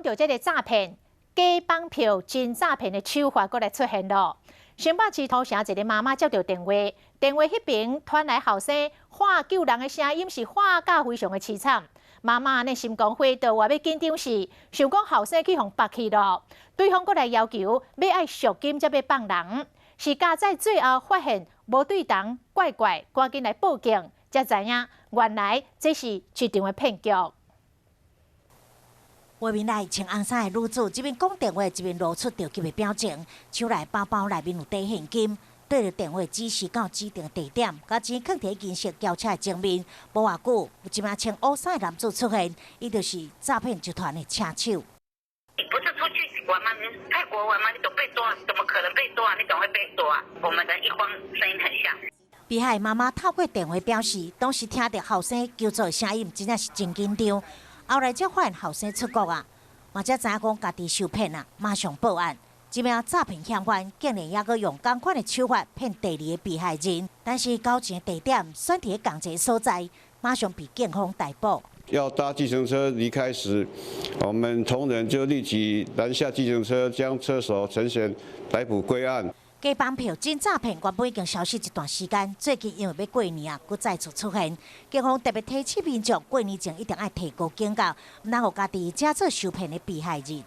著這个詐騙假綁票真詐騙的手法，閣來出現囉。新北市土城一个媽媽接著電話，電話彼邊傳來後生喊救人的聲音，是喊甲非常的淒慘。媽媽呢心肝火著，話欲緊張時，想講後生去予縛去囉，對方閣來要求欲愛贖金才欲放人，是佳哉最後發現無對頭，怪怪，趕緊來報警，才知影原來這是一場的騙局。畫面內穿紅衫的女子，一邊講電話，一邊露出著急的表情，手內包包內面有提現金，對著電話指示到指定地點，共錢囥佇銀色轎車的前面。無偌久，有一名穿烏衫的男子出現，伊就是詐騙集團的車手。你不是出去玩嗎？你泰國玩嗎？你都被抓，怎麼可能被抓？你怎麼會被抓？我們的一方聲音很像。被害媽媽透過電話表示，當時聽著後生求助的聲音，真正是真緊張。後來才發現後生出國啊，嘛才知影講家己受騙啊，馬上報案。這名詐騙嫌犯竟然猶閣用仝款的手法騙第二个被害人，但是交錢的地點選佇仝一个所在，馬上被警方逮捕。要搭計程車離開時，我們同仁就立即攔下計程車，將車手陳賢逮捕歸案。假綁票真詐騙原本已經消失一段時間，最近因為欲過年啊，閣再次出現。警方特別提醒民眾過年前一定愛提高警覺，毋通予家己成做受騙的被害人。